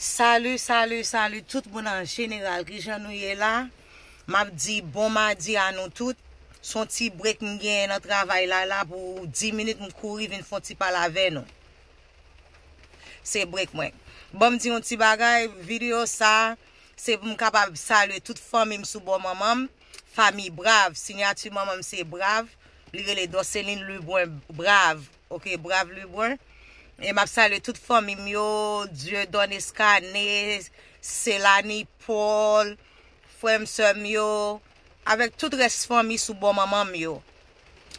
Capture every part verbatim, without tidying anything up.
Salut, salut, salut tout moun an jeneral. Kijan nou ye la? M ap di bon madi a nou tout. Se yon ti break m genyen nan travay la la pou dis minit, m kouri vin fè yon ti pale avè nou. Se break mwen. Ban m di yon ti bagay, videyo sa, se pou m kapab salye tout fanmi m sou bò manman m. Fanmi Brav, siyati manman m se Brav. Li rele Dorceline Lebrun Brav. Ok, Brav Lebrun. E m ap salye tout fanmi m yo, Dieudonne Escane, Selani Paul, frè m, sè m yo, avèk tout rès fanmi sou bò manman m yo.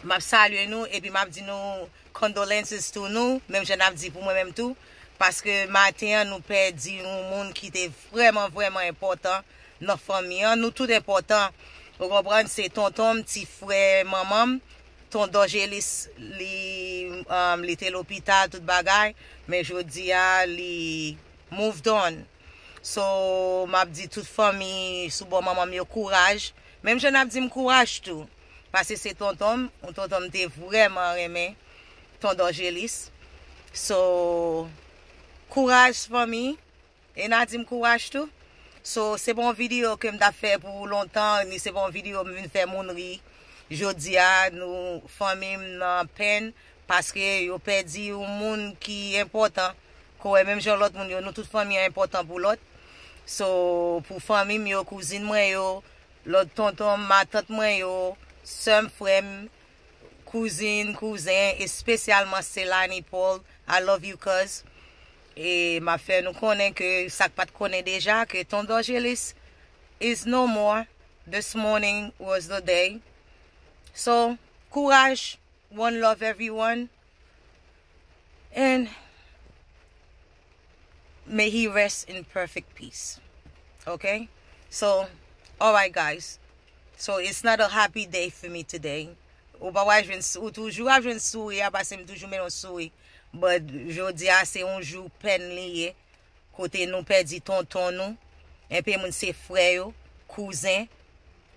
M ap salye nou, epi m ap di nou condolences to nou, menm jan n ap di pou mwen menm tou, paske maten an nou pèdi yon moun ki te vrèman, vrèman enpòtan nan fanmi an. Nou tout enpòtan, ou konprann, se tonton m, ti frè manman m, Ton Dorgelis, li, um, li te lopital, tout bagay, men jodi a, li moved on. So, m ap di tout fanmi sou bò manman m yo kouraj. Menm jan n ap di m kouraj tou. Paske se tonton m, yon tonton m te vrèman renmen, Ton Dorgelis. So, kouraj fanmi. E n a di m kouraj tou. So, se pa yon videyo ke m t ap fè pou lontan, ni se pa yon videyo m vin fè moun ri. Jodi a, nou, fanmi m nan pèn, paske yo pèdi yon moun ki enpòtan. Kò wè, menm jan lòt moun yo, nou tout fanmi an enpòtan pou lòt. So, pou fanmi m yo, kouzin mwen yo, lòt tonton m, matant mwen yo, sè m, frè m, kouzin, kouzen, espesyalman Selani Paul, I love you, cuz. E m ap fè nou konnen ke sa k pa t konnen deja, ke Ton Dorgelis is no more. This morning was the day. So, kouraj, one love everyone. And may he rest in perfect peace. Okay? So, alright, guys. So, it's not a happy day for me today. Ou pa wè jwenn, ou toujou ap jwenn souri a, paske m toujou mennen yon souri. But jodi a se yon jou pèn li ye. Kote nou pèdi tonton nou. Enpe moun se frè yo, kouzen.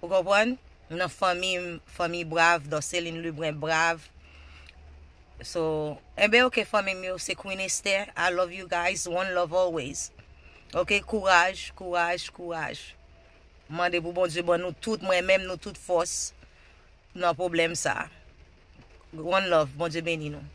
Ou konprann? Nan fanmi m, fanmi Brav, Dorceline Lebrun Brav. So, enben, ok, fanmi m yo, se Queen Esther. I love you guys. One love always. Ok, kouraj, kouraj, kouraj. Mande pou Bondye ban nou tout, mwen menm, nou tout fòs nan pwoblèm sa. One love, Bondye beni nou.